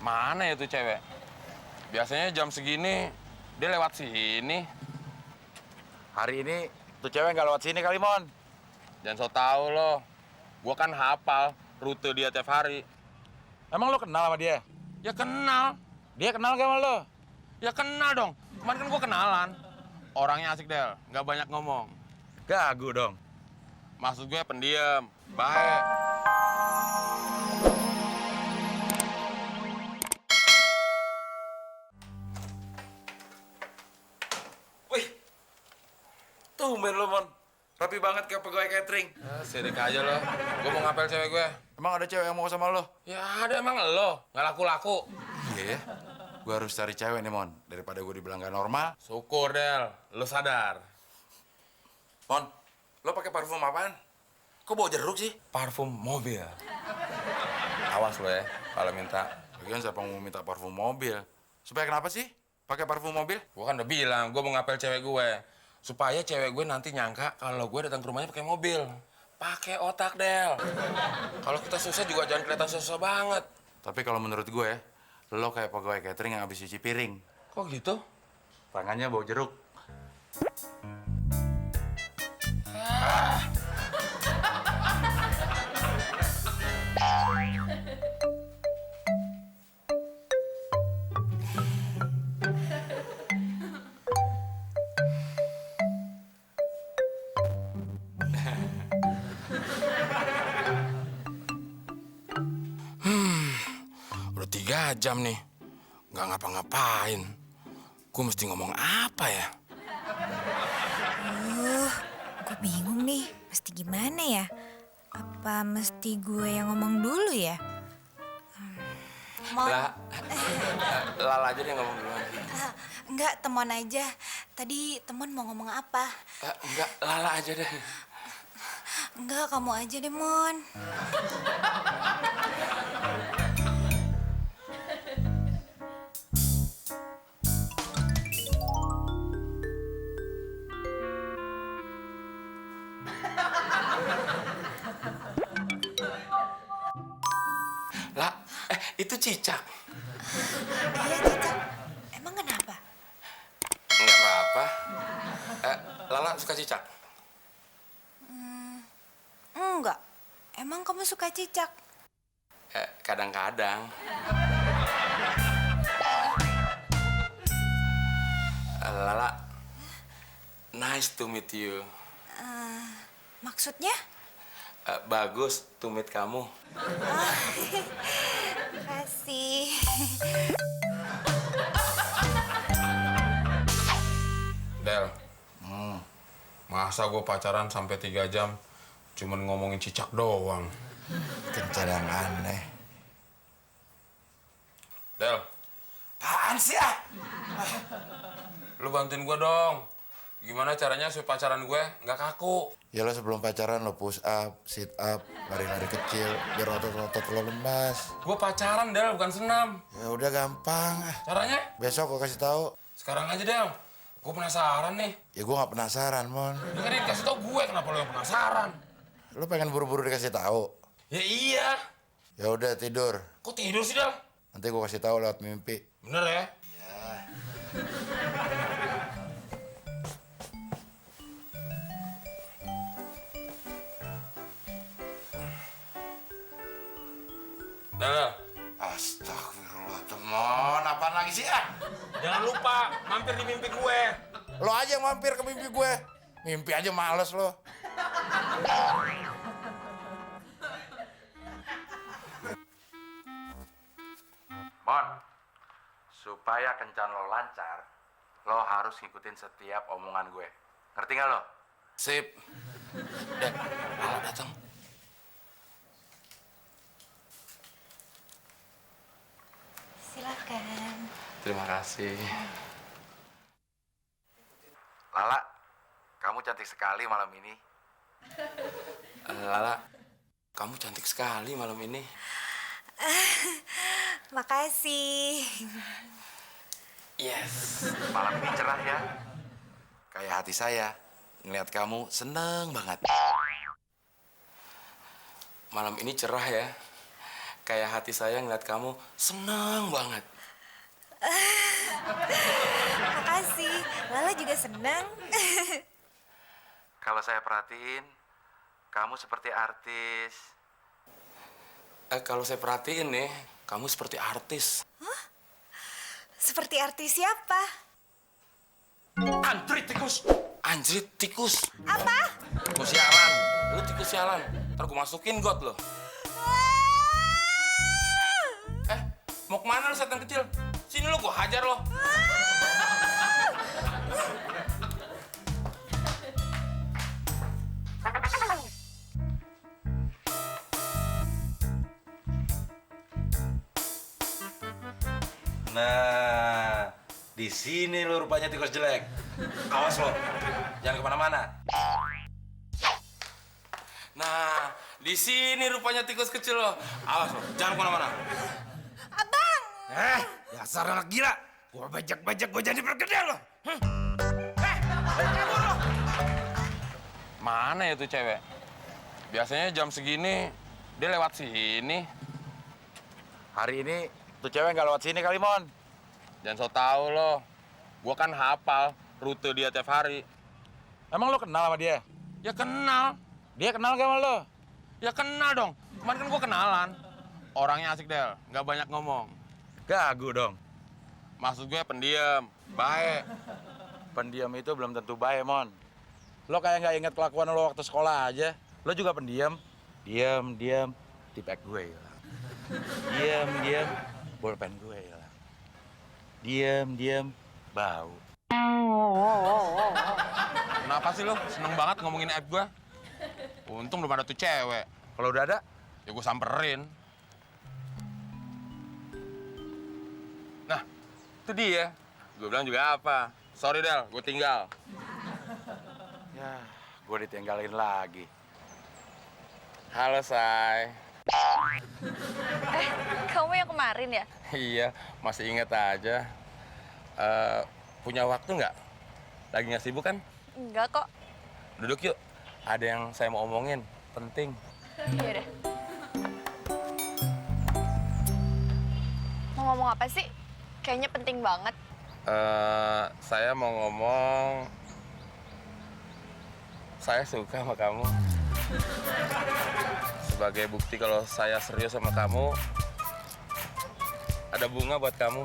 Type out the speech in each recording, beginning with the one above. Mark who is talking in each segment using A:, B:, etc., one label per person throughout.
A: Mana ya tuh cewek? Biasanya jam segini dia lewat sini.
B: Hari ini tuh cewek nggak lewat sini kali, Mon.
A: Jangan so tau lo. Gua kan hafal rute dia tiap hari.
B: Emang lo kenal sama dia?
A: Ya kenal.
B: Dia kenal gak sama lo?
A: Ya kenal dong. Kemarin kan gua kenalan. Orangnya asik, Del. Nggak banyak ngomong.
B: Gagu dong.
A: Maksud gue pendiam. Baik.
B: Wih, tumben lo, Mon. Rapi banget kayak pegawai catering.
A: Sirik aja lo. Gue mau ngapel cewek gue.
B: Emang ada cewek yang mau sama lo?
A: Ya ada emang lo. Nggak laku-laku.
B: Iya ya. Gue harus cari cewek nih, Mon. Daripada gue dibilang gak normal.
A: Syukur, Del. Lo sadar.
B: Mon, lo pakai parfum apaan? Kok bau jeruk sih?
A: Parfum mobil. Awas lo ya kalau minta.
B: Lagian siapa mau minta parfum mobil? Supaya kenapa sih pakai parfum mobil?
A: Gue kan udah bilang, gue mau ngapel cewek gue. Supaya cewek gue nanti nyangka kalau gue datang ke rumahnya pakai mobil. Pakai otak, Del. Kalau kita susah juga jangan kelihatan susah banget.
B: Tapi kalau menurut gue, lo kayak pegawai catering yang habis cuci piring.
A: Kok gitu?
B: Tangannya bau jeruk.
A: Udah 3 jam nih. Nggak ngapa-ngapain. Gue mesti ngomong apa ya?
C: Gue bingung nih, mesti gimana ya? Apa mesti gue yang ngomong dulu ya? Mon,
A: Lala aja deh ngomong duluan.
C: enggak, Temon aja. Tadi Temon mau ngomong apa?
A: Enggak, Lala aja deh.
C: Enggak, kamu aja deh, Mon.
A: Lah, itu cicak.
C: Iya, Cicak. Emang kenapa?
A: Enggak apa-apa. Lala suka cicak?
C: Enggak. Emang kamu suka Cicak?
A: Kadang-kadang. Lala, nice to meet you.
C: Maksudnya?
A: Bagus to meet kamu.
C: Kasih.
A: Del, masa gue pacaran sampai 3 jam cuman ngomongin cicak doang.
B: Kencan yang aneh.
A: Del,
B: Apaan sih ah?
A: lu bantuin gue dong. Gimana caranya supaya pacaran gue nggak kaku?
B: Ya lo sebelum pacaran lo push up, sit up, lari-lari kecil, biar otot-otot lo lemas.
A: Gue pacaran, Del, bukan senam.
B: Ya udah gampang.
A: Caranya?
B: Besok gue kasih tahu.
A: Sekarang aja, Del. Gue penasaran nih.
B: Ya gue nggak penasaran, Mon.
A: Ya kan dikasih tau gue, kenapa lo yang penasaran?
B: Lo pengen buru-buru dikasih tahu.
A: Ya iya.
B: Ya udah tidur.
A: Kok tidur sih, Del?
B: Nanti gue kasih tahu lewat mimpi.
A: Bener ya? Del,
B: Astagfirullah, teman. Apaan lagi sih ah?
A: jangan lupa mampir di mimpi gue.
B: Lo aja yang mampir ke mimpi gue. Mimpi aja males lo. Mon, supaya kencan lo lancar, lo harus ngikutin setiap omongan gue. Ngerti gak lo?
A: Sip. Del, Lala datang.
C: Silakan.
A: Terima kasih.
B: Lala, kamu cantik sekali malam ini.
A: Lala, kamu cantik sekali malam ini.
C: Makasih.
A: Yes.
B: Malam ini cerah ya. Kayak hati saya. Ngeliat kamu seneng banget.
A: Malam ini cerah ya. kayak hati saya ngeliat kamu seneng banget.
C: Makasih, Lala juga senang.
B: Kalau saya perhatiin, kamu seperti artis.
A: Kalau saya perhatiin nih, kamu seperti artis.
C: Seperti artis siapa?
A: Anjrit tikus. Anjrit tikus.
C: Apa?
A: Tikus sialan. Lu tikus sialan. Ntar gue masukin got lo. Mau kemana lu setan kecil? Sini lu, gue hajar lo.
D: Nah, di sini lo rupanya tikus jelek. Awas lo, jangan kemana-mana.
A: Nah, di sini rupanya tikus kecil lo. Awas lo, jangan kemana-mana.
C: Abang!
D: Dasar anak gila. Gua bajak-bajak, gua jadi pergedel lo.
A: Mana ya tuh cewek? Biasanya jam segini dia lewat sini.
D: Hari ini tuh cewek nggak lewat sini kali, Mon.
A: Jangan so tau lo. Gua kan hafal rute dia tiap hari.
D: Emang lo kenal sama dia?
A: Ya kenal.
D: Dia kenal gak sama lo?
A: Ya kenal dong. Kemarin kan gua kenalan. Orangnya asik, Del. Nggak banyak ngomong.
D: Gagu dong.
A: Maksud gue pendiam, baik.
D: Pendiam itu belum tentu baik, Mon. Lo kayak nggak inget kelakuan lo waktu sekolah aja. Lo juga pendiam. Diam, tipek gue hilang. Diam, bolpen gue hilang. Diam, bau.
A: Kenapa sih lo seneng banget ngomongin app gue? Untung belum ada tuh cewek.
D: Kalau udah ada,
A: Ya gue samperin. Nah, itu dia. Gue bilang juga apa? Sorry, Del, gue tinggal.
D: ya gue ditinggalin lagi.
A: Halo, Say.
E: Kamu yang kemarin ya?
A: Iya, masih inget aja. Punya waktu nggak? Lagi nggak sibuk kan?
E: Enggak kok.
A: Duduk yuk. Ada yang saya mau omongin. Penting.
E: Iya deh. Mau ngomong apa sih? Kayaknya penting banget.
A: Saya mau ngomong... Saya suka sama kamu. Sebagai bukti kalau saya serius sama kamu, ada bunga buat kamu.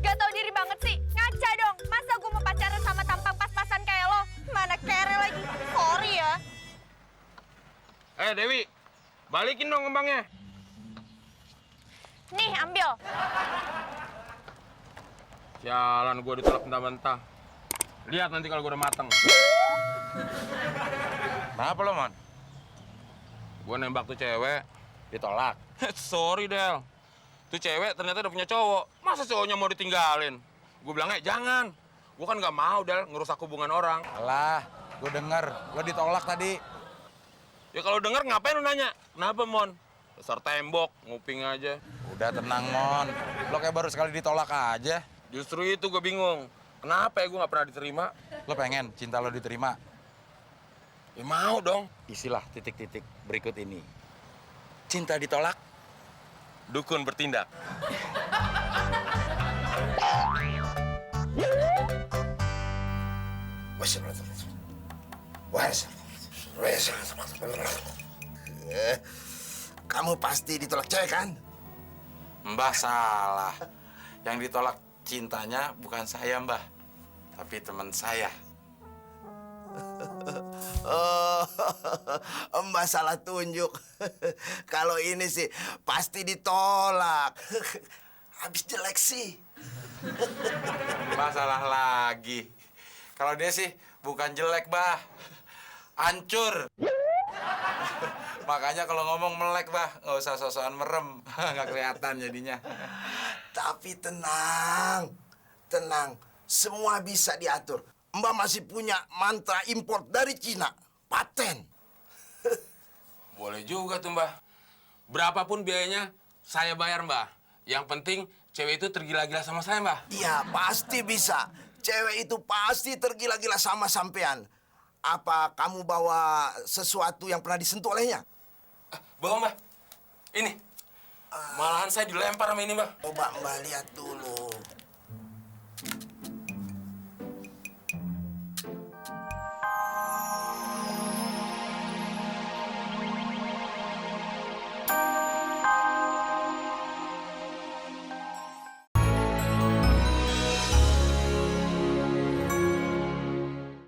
E: Gak tau diri banget sih. Ngaca dong. Masa gue mau pacaran sama tampang pas-pasan kayak lo? Mana kere lagi. Sorry ya.
A: Dewi, balikin dong kembangnya.
E: Nih, ambil.
A: Jalan gue ditolak mentah-mentah. Lihat nanti kalau gue udah mateng.
D: Kenapa lo, Mon?
A: Gue nembak tuh cewek.
D: Ditolak.
A: Sorry, Del. Tuh cewek ternyata udah punya cowok. Masa cowoknya mau ditinggalin? Gue bilangnya, jangan. Gue kan nggak mau, Del, ngerusak hubungan orang.
D: Alah, gue denger. Lo ditolak tadi.
A: Ya kalau denger ngapain lu nanya? Kenapa, Mon? Dasar tembok, nguping aja.
D: Udah tenang, Mon. Lo kayak baru sekali ditolak aja.
A: Justru itu gue bingung. Kenapa ya gue nggak pernah diterima?
D: Lo pengen cinta lo diterima?
A: Ya mau dong.
D: Isilah titik-titik berikut ini. Cinta ditolak,
A: Dukun bertindak.
F: Kamu pasti ditolak cewek kan?
D: Mbah salah. Yang ditolak cintanya bukan saya, Mbah. Tapi teman saya.
F: Oh, Mbak salah tunjuk. Kalau ini sih pasti ditolak. Habis jelek sih.
D: Mbah salah lagi. Kalau dia sih bukan jelek, Mbah. Hancur. Makanya kalau ngomong melek, Mbah, nggak usah sosokan merem. Nggak kelihatan jadinya.
F: Tapi tenang, tenang. Semua bisa diatur. Mbak masih punya mantra import dari Cina. Paten.
A: Boleh juga tuh, Mbah. Berapapun biayanya, saya bayar, Mbah. Yang penting cewek itu tergila-gila sama saya, Mbah.
F: Iya, pasti bisa. Cewek itu pasti tergila-gila sama sampean. Apa kamu bawa sesuatu yang pernah disentuh olehnya?
A: Bawa, Mbah. Ini. Malahan saya dilempar sama ini, Mbah.
F: Coba Mbak lihat dulu.